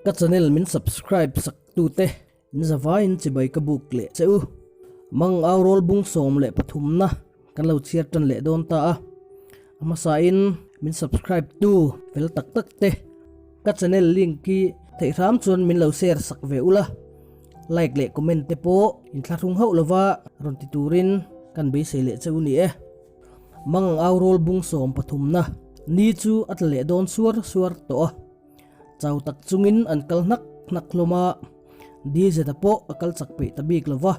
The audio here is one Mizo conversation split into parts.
Ka channel min subscribe sak tute in zavaiin chibai ka buk leh che u. Mang au rawl bung 13 na kan lo chhiar tan leh dawn ta a. A hmasain min subscribe tu fel tak tak te ka channel link hi theih hram chuan min lo share sak ve ula. Like leh comment te pawh inthlahrung hauh lova rawn ti turin kan beisei leh che u ni e. Mang au rawl bung 13 na ni chu a tla leh dawn suar suar tawh a. Chau tak chungin an kal hnak hnak hlawm a, Dizeta pawh a kal chak peih ta bik lo va,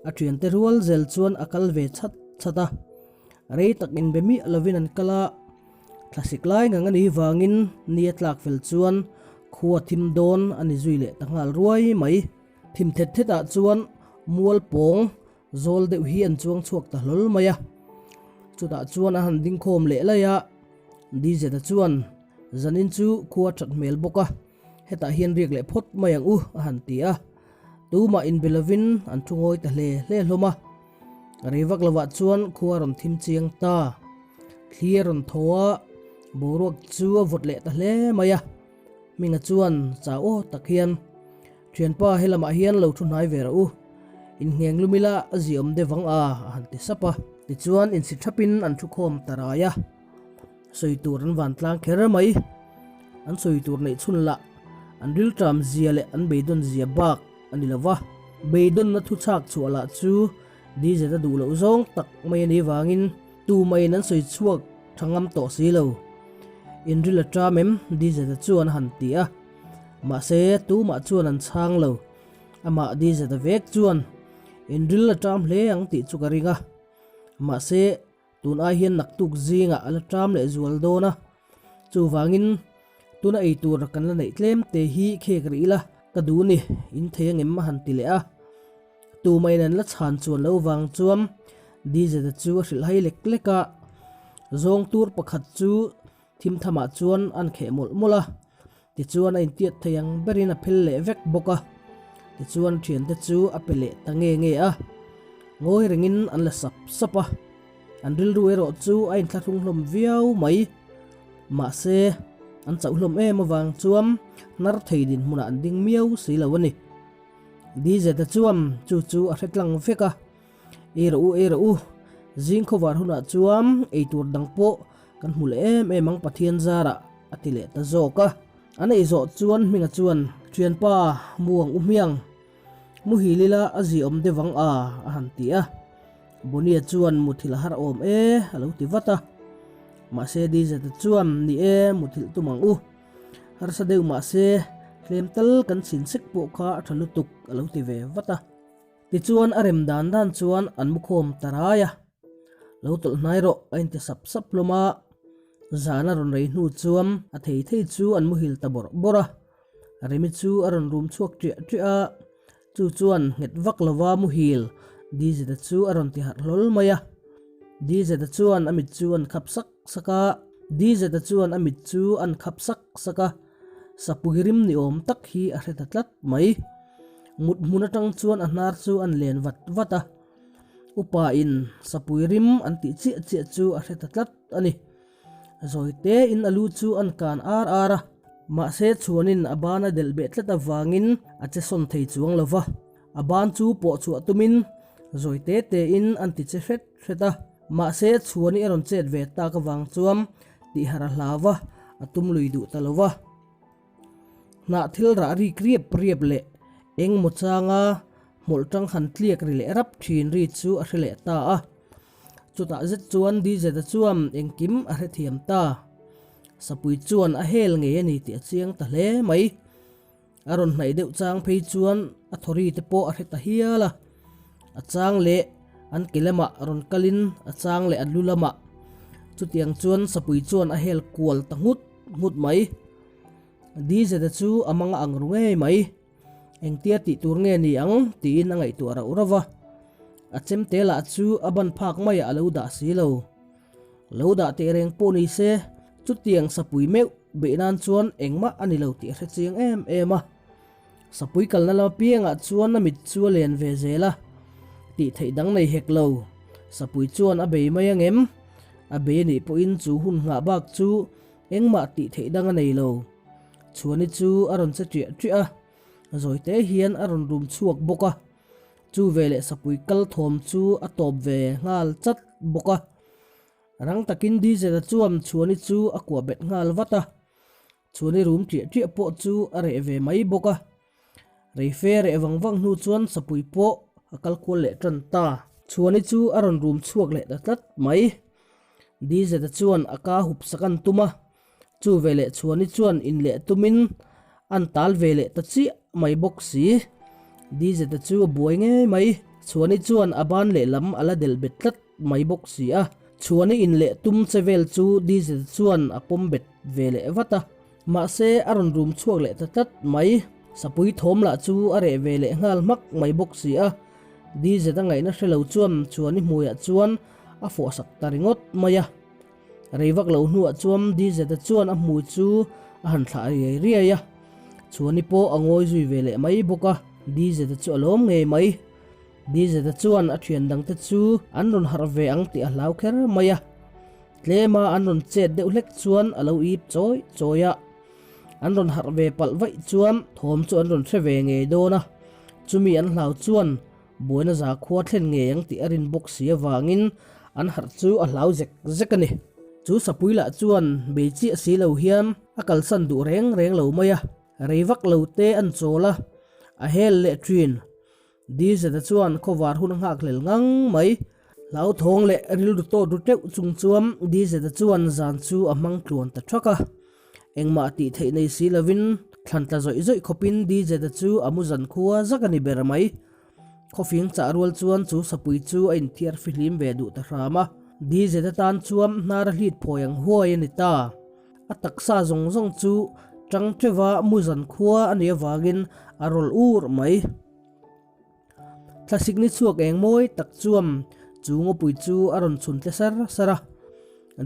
a thiante rual zel chuan a kal ve chhat chhat a. Rei tak inbe miah lovin an kal a, thlasik lai ngang a nih vangin ni a tlak fel chuan khua thim dawn a ni zui leh ta nghal ruai mai. Thim thet thetah chuan mual pawng zawl deuh hi an chuang chhuak ta hlawl mai a, chutah chuan a han ding khawm leh lai a, Dizeta chuan zanin chu khua that hmel bawk a, hetah hian riak leh phawt mai ang u a han ti a, tumah inbe lovin an thu ngawi ta hle hle hlawm a, rei vak lovah chuan khua rawn thim chiang ta, thli a rawn thaw a, boruak chu a vawt leh ta hle mai a, Hminga chuan chau aw tak hian. Thianpa he lamah hian lo thu hnai ve rawh u, inngeng lum ila a ziah awm deuh vang a, a han ti sap a. Tichuan insi thapin an thu khawm ta rai a, sawi tur an van tlang kher mai. An sawi tur neih chhun lah an rilṭam zia leh an beidawn zia bak a ni lo va, beidawnna thu chhak chhuah lah chu DZ a duh loh zawng tak mai a nih vangin tumaiin an sawi chhuak tha ngam tawh si lo. Inril a ṭam em? DZ a chuan a han ti a. Mahse, tumah chuan an chhang lo. Amah Dizeta vek chuan inril a ṭam hle ang tih chu ka ring a. Mahse, tun ai hian naktuk zingah a la ṭam leh zual dawn a. Chuvangin, tuna ei tur kan la neih tlem te hi khek rih ila ka duh ni, in thei angem a han ti leh a. Tumahin an la chhan chuan lo vang chuan Dizeta chu a hrilh hai lek lek a. Zawng tur pakhat chu Thim thamah chuan an kheh mawlh mawlh a, tichuan a intiat thei ang berin a phel leh vek bawk a, tichuan thiante chu a pe leh ta nge nge a, ngawi rengin an la sap sap a, an rilru erawh chu a inthlahrung hlawm viau mai. Mahse, an chauh hlawm em avang chuan hnar thei dinhmunah an ding miau si lo a ni. Dizeta chuan chu chu a hre tlang vek a. Ei rawh u, ei rawh u, zing khawvar hunah chuan ei tur dang pawh kan hmu leh em em ang Pathian zarah a ti leh ta zawk a. An ei zawh chuan Hminga chuan, Thianpa, mu ang u hmiang, muhil ila a ziawm deuh ang a, a han ti a. Bonnie chuan muthilh a har awm e, a lo ti vat a. Mahse Dizeta chuan, Ni e, muthilh tum ang u. Harsa deuh mahse tlem tal kan chhin sek pawh kha a tha lutuk, a lo ti ve vat a. Tichuan a rem dan dan chuan an mu khawm ta rai a, Lo tawlh hnai rawh a inti sap sap hlawm a, zan a rawn rei hnu chuan a thei thei chu an muhil ta bawrh bawrh a, Remi chu a rawn rum chhuak ṭiah ṭiah a, chu chuan nghet vak lova muhil Dizeta chu a rawn ti harh hlawl mai a, Dizeta chuan a mit chu an khap sak sak a, Dizeta chuan a mit chu an khap sak sak a, sapui rim ni awm tak hi a hre ta tlat mai. Mut hmun atang chuan a hnar chu an len vat vat a, upa in sapui rim an tih chiah chiah chu a hre ta tlat a ni. Zawi te in a lu chu an kan ar ar a, mahse chhuanin a ban a delh beh tlat avangin a che sawn thei chuang lo va, a ban chu pawh chhuah tumin zawi te te in an ti che hret hret a, mahse chhuani a rawn chet ve tak avang chuan tihharh a hlau a, a tum lui duh ta lo va. Hnah thil rah rik riap riap leh eng maw changa hmawlh tang han tliak ri leh rap thin ri chu a hre leh ta a. Chutah zet chuan Dizeta chuan engkim a hrethiam ta. Sapui chuan a hel ngei a ni tih a chiang ta hle mai. A rawn hnaih deuh chang phei chuan a thawri te pawh a hre ta hial a. A chang leh an ke lamah rawn kalin a chang leh an lu lamah. Chutiang chuan sapui chuan a hel kual ta nghut nghut mai. Dizeta chu a mang a ang ru ngei mai. Engtia tih tur nge ni ang tiin a ngaihtuah rauh rauh va. A chemte lah chu a ban phak maiah a lo dah si lo. Lo dah teh reng pawh ni se, chutiang sapui meuh beih nan chuan engmah a ni lo tih a hre chiang em em a. Sapui kalna lam apiangah chuan a mit chu a len ve zel a, tih theih dang nei hek lo. Sapui chuan a bei mai angem? A bei a nih pawhin chu hun nghah bak chu engmah tih theih dang a nei lo. Chhuani chu a rawn che ṭiah ṭiah a, zawi te hian a rawn rum chhuak bawk a. Chu veleh sapui kal thawm chu a tawp ve nghal chat bawk a. Rang takin Diesel-a chuan Chhuani chu a kuah bet nghal vat a. Chhuani rum ṭiah ṭiah pawh chu a reh ve mai bawk a. Reife reh vang vang hnu chuan sapui pawh a kal kual leh ṭan ta. Chhuani chu a rawn rum chhuak leh ta tlat mai. Diesel-a chuan a ka hup sak an tum a. Chu veleh Chhuani chuan inleh tumin an tal ve leh ta chiah mai bawk si. Dizeta chu a buai ngei mai. Chhuani chuan a ban lehlam a la delh bet tlat mai bawk si a. Chhuani inleh tum che vel chu Dizeta chuan a pawm bet ve leh vat a. Mahse a rawn rum chhuak leh ta tlat mai. Sapui thawm lah chu a reh ve leh nghal hmak mai bawk si a. Dizeta ngaihna hre lo chuan Chhuani hmuiah chuan a fawhsak ta ringawt mai a. Rei vak lo hnuah chuan Dizeta chuan a hmui chu a han thlah riai riai a, Chhuani pawh a ngawi zui ve leh mai bawk a, Dizeta chu a lawm ngei mai. Dizeta chuan a thian dangte chu an rawn harh ve ang tih a hlau kher mai a, tlema an rawn chet deuh hlek chuan a lo ip chawi chawi a, an rawn harh ve palh vaih chuan thawm chu an rawn hre ve ngei dawn a, chumi an hlau chuan Buaina zakhua thlen ngei ang tih a rin bawk si avangin an harh chu a hlau zek zek a ni. Chu sapui lah chuan bei chiah si lo hian a kalsan duh reng reng lo mai a, rei vak lo te an chawl a, a hel leh thin. Dizeta chuan khawvar hun a nghak hlel ngang mai. Hlauthawng leh rilru tawt ru teuh chung chuan Dizeta chuan zan chu a hmang tluan ta thak a. Engmah tih theih nei si lovin thlan tla zawih zawih khawpin Dizeta chu a mu zan khua zak a ni ber mai. Khawfing chah rual chuan chu sapui chu a inthiar fihlim ve duh ta hram a. Dizeta tan chuan hnar a hlit phawi ang huai a ni ta. A taksa zawng zawng chu tang teuva mu zan khua a nih avangin a rawlh ur mai. Thlasik ni chhuak eng mawi tak chuan chu ngawpui chu a rawn chhun tle sar sar a.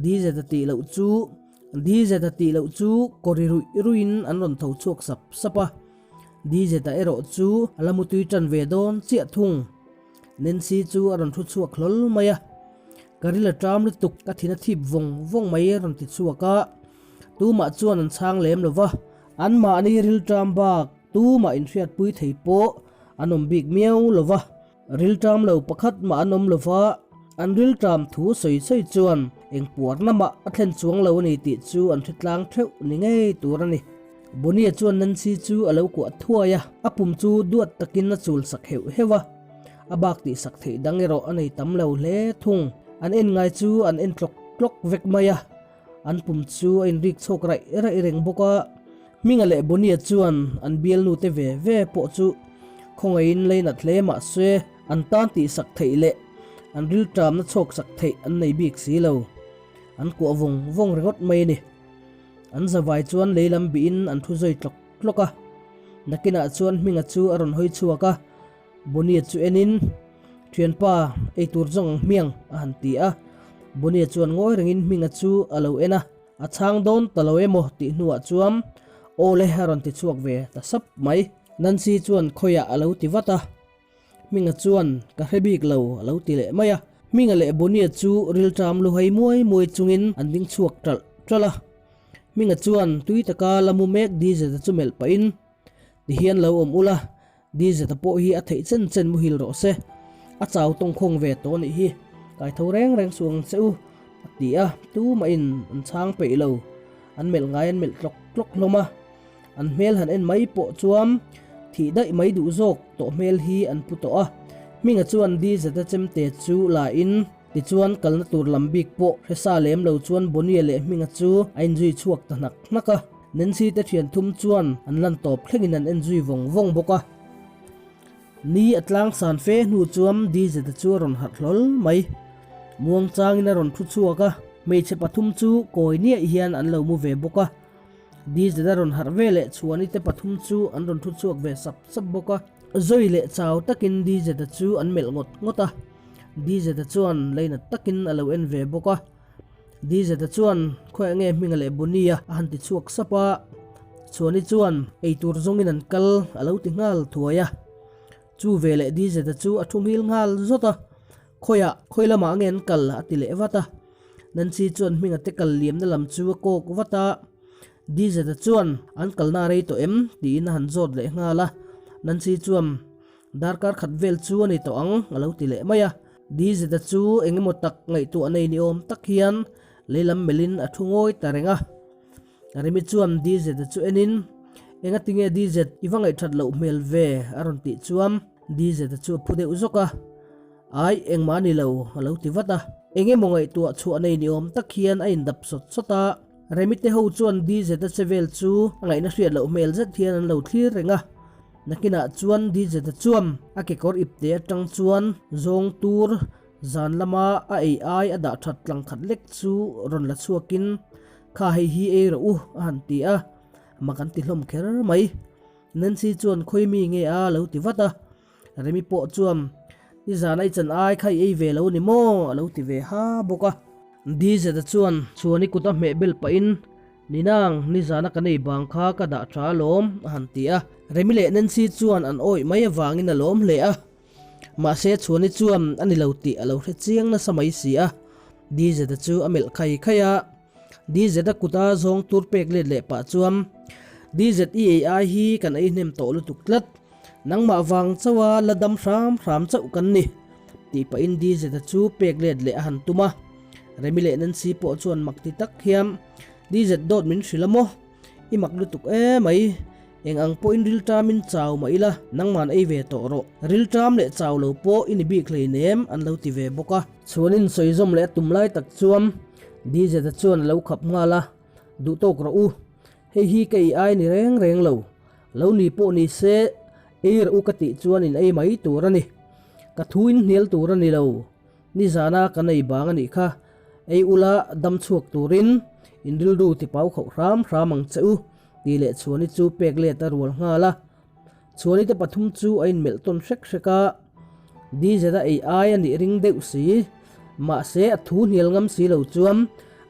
Dizeta tih loh chu Dizeta tih loh chu kawri ruih ruihin an rawn tho chhuak sap sap a. Dizeta erawh chu a la mutui tan ve dawn chiah thung. Nancy chu a rawn thu chhuak hlawl mai a. Ka ril a ṭam lutuk ka thin a thip vawng vawng mai a rawn ti chhuak a. Tumah chuan an chhang lem lo va. Anmahni ril ṭam bak tumah inhriatpui thei pawh an awm bik miau lo va. Rilṭam lo pakhat mah an awm lo va, an rilṭam thu sawi sawi chuan eng puarna mah a thlen chuang lo a ni tih chu an hre tlang theuh ni ngei tur a ni. Bonnie chuan Nancy chu a lo kuah thuai a, a pum chu duat takin a chul sak heuh heuh a, a bak tih sak theih dang erawh a nei tam lo hle thung. An en ngai chu an en tlawk tlawk vek mai a, an pum chu a inrik chhawk raih raih reng bawk a. Hminga leh Bonnie chuan an bialnute ve ve pawh chu khawngaihin leinat hle mah se an tan tihsak theih leh an rilṭamna chhawksak theih an nei bik si lo. An kuah vawng vawng ringawt mai a ni. An zavai chuan lei lam bihin an thu zui tlawk tlawk a. Nakinah chuan Hminga chu a rawn hawi chhuak a, Bonnie chu enin, Thianpa, eitur zawng ang hmiang, a han ti a. Bonnie chuan ngawi rengin Hminga chu a lo en a. A chhang dawn ta lo emaw tih hnuah chuan aw le a rawn ti chhuak ve ta sap mai. Nancy chuan khawiah a lo ti vat a, Hminga chuan ka hre bik lo a lo ti leh mai a. Hminga leh Bonnie chu rilṭam luhai muai muai chungin an ding chhuak ṭalh ṭalh a. Hminga chuan tui taka la mu mek Dizeta chu melh pahin, Tihian lo awm ula, Dizeta pawh hi a theih chen chen muhil rawh se, a chau tawngkhawng ve tawh anih hi, kai tho reng reng suh ang che u, a ti a, tumahin an chhang peih lo, an melh ngai an melh tlawk tlawk hlawm a, an hmel han en mai pawh chuan thih daih mai duh zawk tawh hmel hi an pu tawh a, Hminga chuan Dizeta chemte chu la in tichuan kalna tur lam bik pawh hre sa lem lo chuan Bonnie leh Hminga chu a inzui chhuak ta hnak hnak a. Nancy te thian thum chuan an lan tawp thlengin an en zui vawng vawng bawk a. Ni a tlang san fe hnu chuan Dizeta chu a rawn harh hlawl mai. Muang changin a rawn thu chhuak a, hmeichhe pathum chu kawi niaih hian an lo mu ve bawk a. Dizeta rawn harh ve leh Chhuani te pathum chu an rawn thu chhuak ve sap sap bawk a. Zoe leh chau takin Dizeta chu an melh ngawt ngawt a. Dizeta chuan leinat takin a lo en ve bawk a. Dizeta chuan khawiah nge Hminga leh Bonnie-a a han ti chhuak sap a, Chhuani chuan eitur zawngin an kal a lo ti nghal thuai a. Chu veleh Dizeta chu a thu nghil nghal zawt a, Khawiah, khawi lamah nge an kal? a ti leh vat a. Nancy chuan Hminga te kal liamna lam chu a kawk vat a. DZ-a chuan, An kalna a rei tawh em? tiin a han zawt leh nghal a. Nancy chuan, Darkar khat vel chu a ni tawh ang, a lo ti leh mai a. DZ-a chu eng emaw tak ngaihtuah nei ni awm tak hian leilam melhin a thu ngawi ta reng a. Remi chuan DZ-a chu enin, Engati nge DZ, i va ngaihthat loh hmel ve? a rawn tih chuan DZ-a chu a phu deuh zawk a. Ai, engmah a ni lo, a lo ti vat a. Eng emaw ngaihtuah chhuah nei ni awm tak hian a indap sawt sawt a. Remi te ho chuan DZ-a che vel chu a ngaihna hriat loh hmel zet hian an lo thlir reng a. Nakinah chuan DZ-a chuan a kekawr ipte atang chuan zawng tur zan lama a ei ai a dah that tlang khat lek chu rawn la chhuakin, Kha hei hi ei rawh u, a han ti a. Mak an ti hlawm kher mai. Nancy chuan khawi mi nge a lo ti vat a. Remi pawh chuan, Nizan a i chan ai kha i ei ve lo ni maw? a lo ti ve ha bawk a. DZ-a chuan Chhuani kut a hmeh bel pahin, Ninang, nizana kan ei bang kha ka dah tha alawm, a han ti a. Remi leh Nancy chuan an awih mai avangin a lawm hle a. Mahse Chhuani chuan a ni lo tih a lo hre chiang nasa mai si a. DZ-a chu a melh khai khai a. DZ-a kuta zawng tur pek let leh pah chuan, DZ i ei ai hi kan ei hnem tawh lutuk tlat. Nangmah vang chauha la dam hram hram chauh kan ni, tih pahin DZ-a chu pek let leh a han tum a. Remi leh Nancy pawh chuan mak ti tak hian, DZ dawt min hrilh a maw? I mak lutuk e mai. Eng ang pawhin rilṭamin chau mah ila, nangman ei ve tawh rawh. Rilṭam leh chau lo pawh i ni bik hleinem, an lo ti ve bawk a. Chhuanin sawi zawm leh a tum lai tak chuan DZ-a chuan a lo khap nghal a, Duh tawk rawh u. Hei hi ka ei ai ni reng reng lo. Lo ni pawh ni se, ei rawh u ka tih chuan in ei mai tur a ni. Ka thu in hnial tur a ni lo. Nizana kan ei bang a nih kha. Ei ula dam chhuak turin in rilru ti pau khauh hram hram ang che u, tih leh Chhuani chu pek let a rual nghal a. Chhuani te pathum chu a inmelh tawn hrek hrek a, DZ-a ei ai a nih ring deuh si. Mahse a thu hnial ngam si lo chuan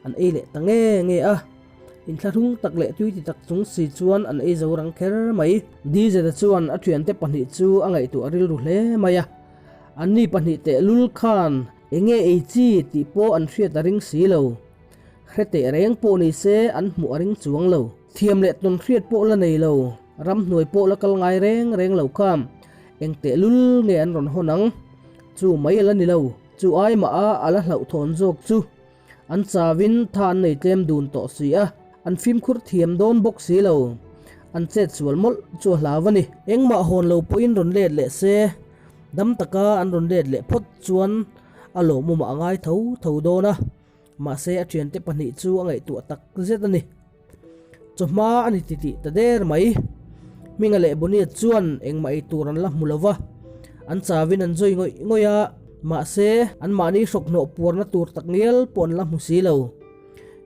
an ei leh ta nge nge a. Inthlahrung tak leh tui ti tak chung si chuan an ei zo rang kher mai. DZ-a chuan a thiante pahnih chu a ngaihtuah rilru hle mai a. Anni pahnih tehlul khan enge ei chi tih pawh an hriat a ring si lo. Hre teh reng pawh ni se an hmuh a ring chuang lo. Thiam leh tawn hriat pawh la nei lo, ramhnuai pawh la kal ngai reng reng lo kha eng tehlul nge an rawn hawn ang? Chu mai a la ni lo, chu ai mah a a la hlauhthawn zawk chu. An chauin tha an nei tlem dun tawh si a, an fimkhur thiam dawn bawk si lo. An chet sual mawlh chu a hlau a ni. Engmah hawn lo pawhin rawn let leh se, dam taka an rawn let leh phawt chuan a lawmawmah a ngai tho tho dawn a. Mahse a thiante pahnih chu a ngaihtuah tak zet a ni. Chawhma a ni titih ta der mai. Hminga leh Bonnie chuan engmah ei tur an la hmu lo va, an chauin an zawi ngawih ngawih a, mahse anmahni hrawk hnawh puarna tur tak ngial pawh an la hmu si lo.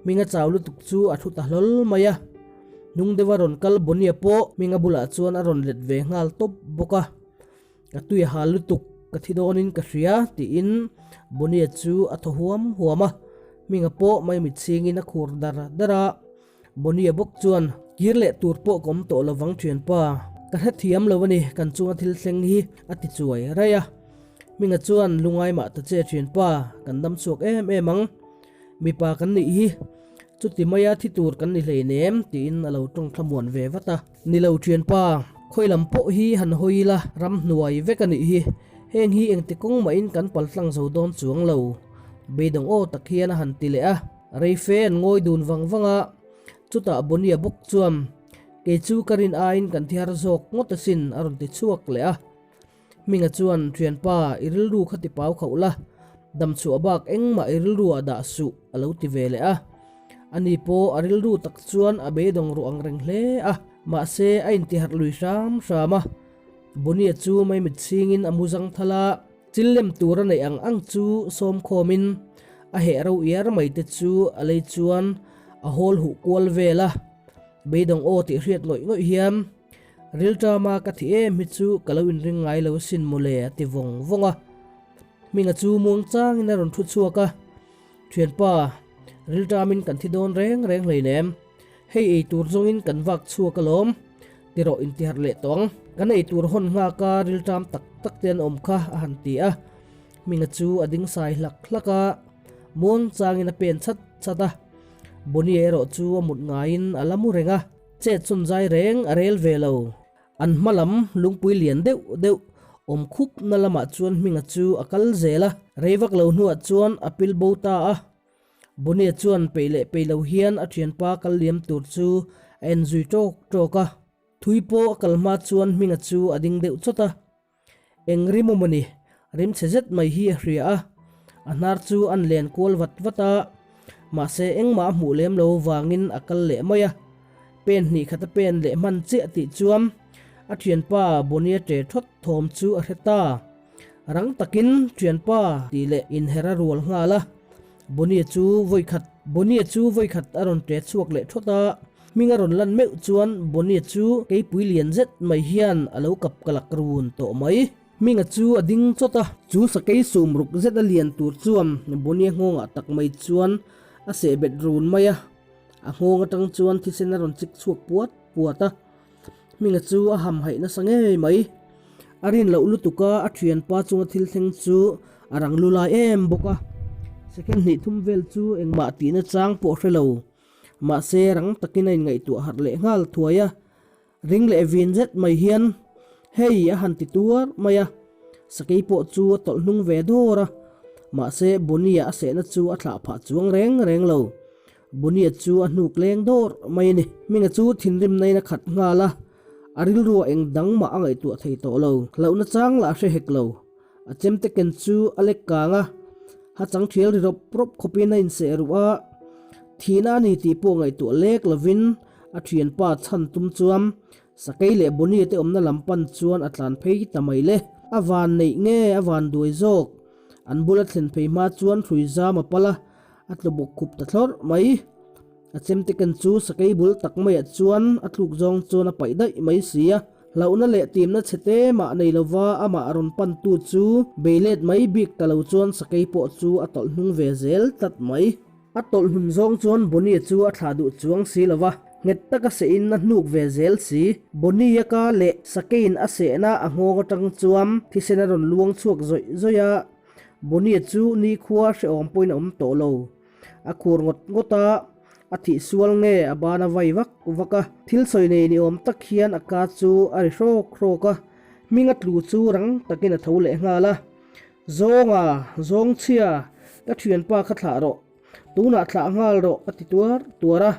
Hminga chau lutuk chu a thu ta hlawl mai a. Hnung deuha rawn kal Bonnie pawh Hminga bulah chuan a rawn let ve nghal tawp bawk a. Ka tui a hal lutuk, ka thi dawnin ka hria, tiin Bonnie chu a thaw huam huam a. Hminga pawh maimit chhingin a khur dar dar a. Bonnie bawk chuan, Kir leh tur pawh ka awm tawh lovang thianpa, ka hrethiam lo a ni, kan chunga thil thleng hi a ti chuai raih a. Hminga chuan, Lungai mah ta che thianpa, kan dam chhuak em em ang. Mipa kan nih hi, chuti maia thi tur kan ni hleinem, tiin a lo tawng thlamuan ve vat a. Ni lo thianpa, khawi lam pawh hi han hawi ila ramhnuai vek a nih hi. Heng hi engti kawng mahin kan pal tlang zo dawn chuang lo. Beidawng aw tak hian a han ti leh a. Rei fe an ngawi dun vang vang a, chutah Bonnie-a bawk chuan, Kei chu ka rin aiin kan thi har zawk ngawt asin a rawn ti chhuak leh a. Hminga chuan, Thianpa, i rilru kha ti pau khauh la, damchhuah bak engmah i rilru ah dah suh, a lo ti ve leh a. Ani pawh a rilru tak chuan a beidawng ruh ang reng hle a, mahse a intiharh lui hram hram a. Bonnie chu maimit chhingin a mu zang thal a, chil lem tur a neih ang ang chu sawm khawmin a heh ro iar mai te chu a lei chuan a hawl huh kual vel a. Beidawng aw tih hriat ngawih ngawih hian Rilṭama ka thi em hi chu ka lo inring ngai lo asin mawle a ti vawng vawng a. Hminga chu muang changin a rawn thu chhuak a, Thianpa, rilṭamin kan thi dawn reng reng hleinem. Hei ei tur zawngin kan vak chhuak alawm. Ti rawh intiharh leh tawh ang. Kan ei tur hawn nghak a rilṭam tak tak te an awm kha a han ti a. Hminga chu a ding sai hlak hlak a, muang changin a pen chat chat a. Bonnie erawh chu a mut ngaiin a la mu reng a, chet sawn zai reng a rel ve lo. An hma lam lungpui lian deuh deuh awm khup na lamah chuan Hminga chu a kal zel a, rei vak lo hnuah chuan a pil bo ta a. Bonnie chuan peih leh peih lo hian a thianpa kal liam tur chu a en zui tawk tawk a. Thui pawh a kal hma chuan Hminga chu a ding deuh chawt a. Eng rim awm a ni? Rim chhe zet mai hi a hria a, a hnar chu an len kual vat vat a, mahse engmah a hmuh lem lo vangin a kal leh mai a. Pen hnih khat a pen leh hman chiah tih chuan a thianpa Bonnie ṭe thawt thawm chu a hre ta. Rang takin thianpa tih leh inher a rual nghal a. Bonnie chu vawikhat Bonnie chu vawikhat a rawn ṭe chhuak leh thawt a, hming a rawn lan meuh chuan Bonnie chu keipui lian zet mai hian a lo kap kalak run tawh mai. Hminga chu a ding chawt a, chu sakei sum ruk zet a lian tur chuan Bonnie nghawngah tak mai chuan a seh bet run mai a, a nghawng atang chuan thisen a rawn chik chhuak puat puat a. Hminga chu a hamhaih nasa ngei mai. A rin loh lutuk a, a thianpa chunga thil thleng chu a rang lu lai em bawk a. Second hnih thum vel chu engmah tihna chang pawh hre lo. Mahse rang takin a inngaihtuah harh leh nghal thuai a. Ring leh vin zet mai hian hei a han ti tuar mai a. Sakei pawh chu a tawlh hnung ve dawr a. Mahse Bonnie-a a sehna chu a thlah phah chuang reng reng lo. Bonnie chu a hnuk leng dawr mai a ni. Hminga chu thinrim naiin a khat nghal a, a rilruah eng dang mah a ngaihtuah thei tawh lo. Hlauhna chang lah a hre hek lo. A chemte ken chu a lek kang a, ha chang thial ri rawp rawp khawpin a inseh ruh a, thihna a ni tih pawh ngaihtuah lek lovin a thianpa chhan tum chuan Sakei leh Bonnie te awmna lam pan chuan a tlan phei ta mai le. A van neih nge a van duai zawk? An bula thlen phei hma chuan hrui zam a pal a, a tlu bawk khup ta thlawrh mai. A chemte ken chu sakei bul tak maiah chuan a tluk zawng chuan a paih daih mai si a. Hlauhna leh timna chhe te mah nei lova amah rawn pantu chu bei let mai bik ta lo chuan sakei pawh chu a tawlh hnung ve zel tlat mai. A tawlh hnun zawng chuan Bonnie chu a thlah duh chuang si lo va, nghet taka sehin a hnuk ve zel si. Bonnie-a ka leh sakeiin a sehna a nghawng atang chuan thisen a rawn luang chhuak zawih zawih a. Bonnie chu nikhua hrehawm pawhin a awm tawh lo. A khur ngawt ngawt a, a thih sual nge a ban a vai vak vak a. Thil sawi nei ni awm tak hian a ka chu a ri hrawk hrawk a, hming a tlu chu rang takin a tho leh nghal a. Zawnga, Zawngchhia, ka thianpa kha thlah rawh, tunah thlah nghal rawh a ti tuar tuar a.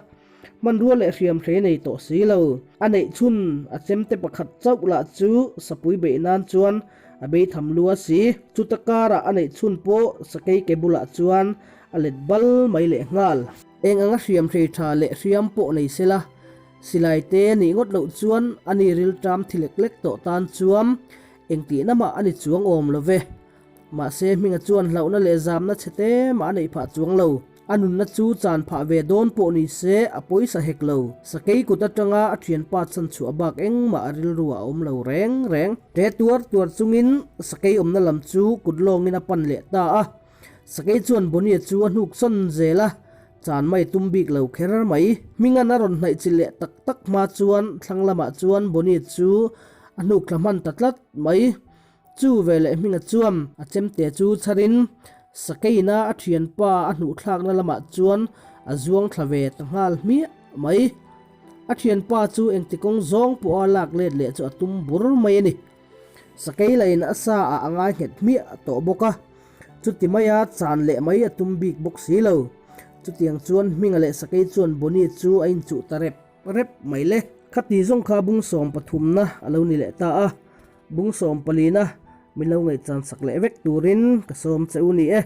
Hmanrua leh hriam hrei nei tawh si lo. A neih chhun a chemte pakhat chauh lah chu sapui beih nan chuan a bei tham lu a si. Chuta karah a neih chhun pawh sakei ke bulah chuan a let bal mai leh nghal. Eng anga hriam hrei tha leh hriam pawh nei sela, silai te nih ngawt loh chuan a ni rilṭam thi lek lek tawh tan chuan Engtihna mah a ni chuang awm lo ve. Mahse Hminga chuan hlauhna leh zamna chhe te mah a neih phah chuang lo. A nunna chu chan phah ve dawn pawh ni se a pawisa hek lo. Sakei kut atanga a thianpa chhan chhuah bak engmah a rilru a awm lo reng reng. Ṭe tuar tuar chungin sakei awmna lam chu kut lawngin a pan leh ta a. Sakei chuan Bonnie chu a hnuk sawn zel a, chan mai tum bik lo kher mai. Hminga'n a rawn hnaih chi leh tak tak hma chuan thlang lamah chuan Bonnie chu a hnuk thla hman ta tlat mai. Chu veleh Hminga chuan a chemte chu chharin Sakeiina a thianpa a hnuh thlakna lamah chuan a zuang thla ve ta nghal hmiah mai. A thianpa chu engti kawng zawng pawha lak let leh chu a tum bur mai a ni. Sakei lain a sa ah a ngai nghet hmiah tawh bawk a, chuti maia chan leh mai a tum bik bawk si lo. Chutiang chuan Hminga leh Sakei chuan Bonnie chu a inchuh ta rep rep mai le. Khati zawng kha bung sawm pathumna a lo ni leh ta a, bung sawm palina min lo ngaihchan sak leh vek turin ka sawm che u ni e.